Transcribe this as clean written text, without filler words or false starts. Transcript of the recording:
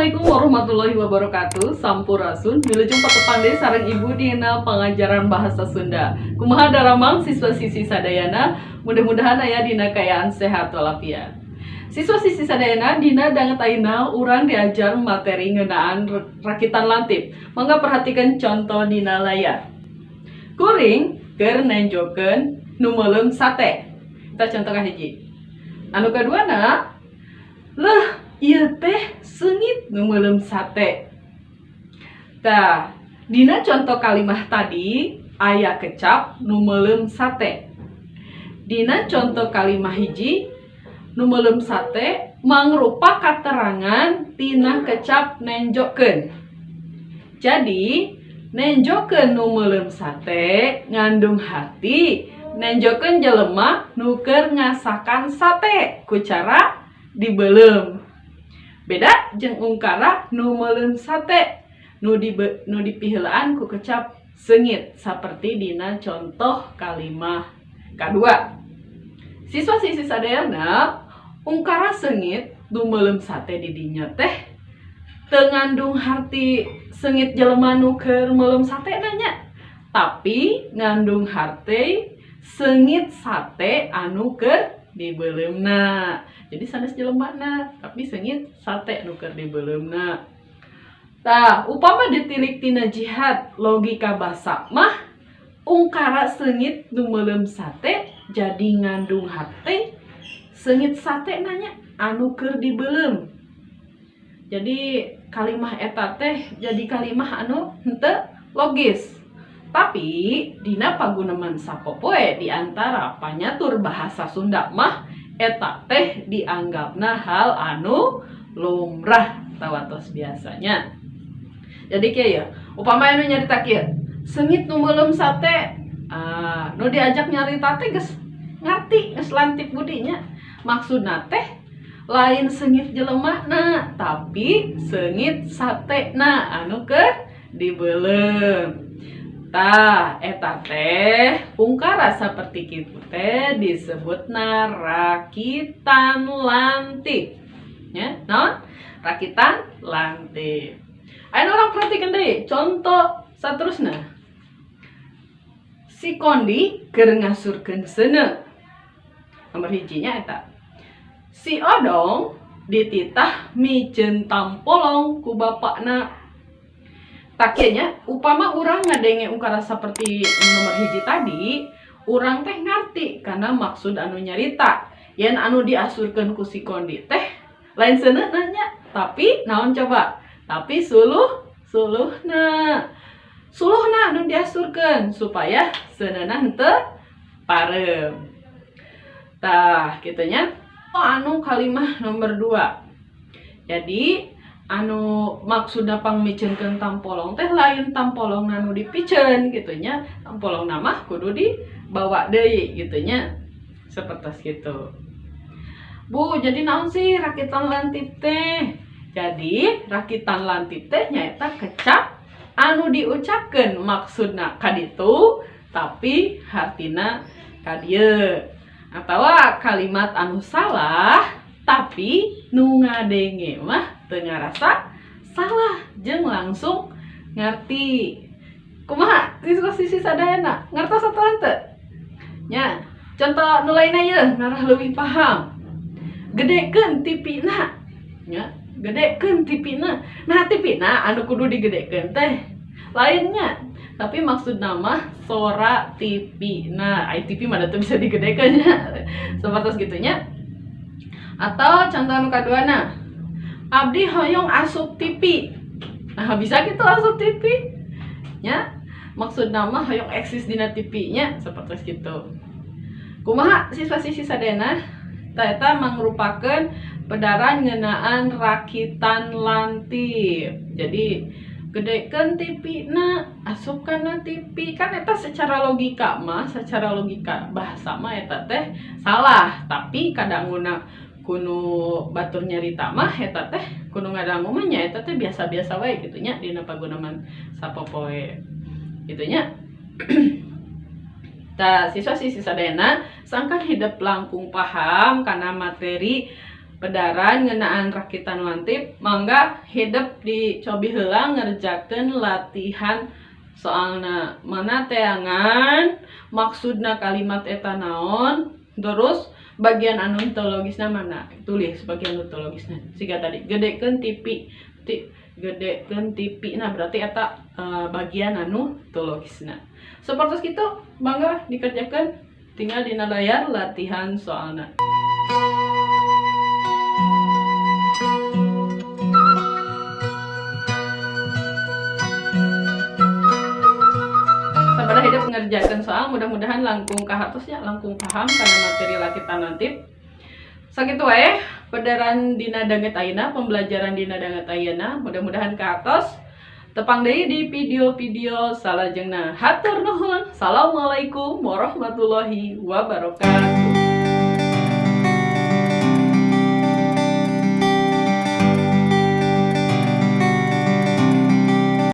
Assalamualaikum warahmatullahi wabarakatuh. Sampurasun. Wilujeng patepang deui sareng Ibu dina pangajaran bahasa Sunda. Kumaha daramang, siswa-siswi sadayana? Mudah-mudahan aya dina kaayaan sehat walafiat. Siswa-siswi sadayana, dina danget ayeuna urang diajar materi ngeunaan rakitan lantip. Mangga perhatikan contoh dina layar. Kuring keur nenjokeun nu meuleum sate. Kita contoh hiji. Anu kaduana, leh, ieu teh seungit nu meuleum sate. Tah, dina contoh kalimah tadi aya kecap nu meuleum sate. Dina contoh kalimah hiji, nu meuleum sate mangrupa katerangan tina kecap nenjokeun. Jadi, nenjokeun nu meuleum sate ngandung harti nenjokeun jelema nu keur ngasakan sate ku cara dibeuleum. Beda jeung ungkara nu meuleum sate nu dipiheulaan ku kecap seungit seperti dina contoh kalimah kadua. Siswa-siswi sadayana, ungkara seungit nu meuleum sate di dinya teh teu ngandung harti seungit jelema nu keur meuleum sate nya, tapi ngandung harti seungit sate anu keur dibeuleumna. Jadi sanes jelemana, tapi seungit sate nu keur dibeuleumna. Tah, upama ditilik tina jihat logika basa mah, ungkara seungit nu meuleum sate jadi ngandung harti seungit sate nya anu keur dibeuleum. Jadi kalimah eta teh jadi kalimah anu henteu logis. Tapi dina paguneman sapopoe di antara panyatur bahasa Sunda mah, eta teh dianggapna hal anu lumrah tawatos biasanya. Jadi kieu ya, upama anu nyarita kieu, seungit nu meuleum sate, ah, nu diajak nyarita teh geus ngarti, geus lantip budinya. Maksudna teh lain seungit jelemana, tapi seungit satena anu keur dibeuleum. Tah, eta teh ungkara saperti kitu teh disebutna rakitan lantip. Ya, naon? Rakitan lantip. Ayo urang perhatikan deui contoh saterusna. Si Kondi keur ngasurkeun seuneu. Nomor hijinya eta. Si Odong dititah miceun tampolong ku bapakna. Tah, kieu nya, upama urang ngadenge ungkara seperti nomor hiji tadi, urang teh ngarti karena maksud anu nyarita. Yen anu diasurkeun ku si Kondi teh lain seuneuna nya, tapi naon coba? Tapi suluhna. Suluhna anu diasurkeun supaya seuneuna henteu pareum. Tah, kitu nya. Oh, anu kalimah nomor 2. Jadi anu maksudna pangmiceunkeun tampolong teh lain tampolong anu dipiceun gitu nya, tampolong mah kudu dibawa deui gitu nya, seperti gitu. Bu, jadi naon sih rakitan lantip teh? Jadi rakitan lantip teh nyaeta kecap anu diucapkeun maksudna kaditu tapi hartina kadieu, atawa kalimat anu salah tapi nu ngadenge mah teu ngarasa salah jeung langsung ngerti. Kumaha, siswa-siswi sadayana, ngartos atau henteu nya? Contoh nu lainna ye ngarah leuwih paham. Gedekeun TV-na nya, gedekeun TV-na. Nah, TV-na anu kudu digedekeun teh lainnya, tapi maksudna mah sora TV. Nah, ai TV mah teu bisa digedekeun nya, seperti gitu nya. Atau contoh anu kaduana, abdi hoyong asup TV. Nah, bisa gitu asup TV nya, maksudna mah hoyong eksis dina TV nya, seperti gitu. Kumaha, siswa-siswi sadayana? Tah, eta mangrupakeun pedaran ngeunaan rakitan lantip. Jadi gedekeun TV na, asup kana TV, kan eta secara logika mah, secara logika bahasa mah eta teh salah, tapi kadanguna ku nu batur nyarita mah eta teh, ku nu ngadangu mah nya eta teh biasa-biasa wae gitu nya, dina paguneman sapopoe gitu nya. Tah, siswa-siswi sadayana, sangkan hidep langkung paham kana materi pedaran ngeunaan rakitan lantip. Pedaran ngeunaan rakitan lantip, mangga hidep dicobi heula ngerjakeun latihan soalna mana teangan maksudna kalimat eta naon, terus bagian anu logisna mana, tulis bagian anu logisna. Siga tadi gedekeun TV, gedekeun TV, nah berarti eta bagian anu logisna. Seperti itu mangga dikerjakan, tinggal dina layar latihan soalna. Sabada hidep ngerjakan soal, mudah-mudahan langkung kahartos nya, langkung paham karena materi rakitan lantip. Sakitu wae pedaran dina danget ayeuna, pembelajaran dina danget ayeuna, mudah-mudahan kahartos. Tepang deui di video-video salajengna. Hatur nuhun. Assalamualaikum warahmatullahi wabarakatuh.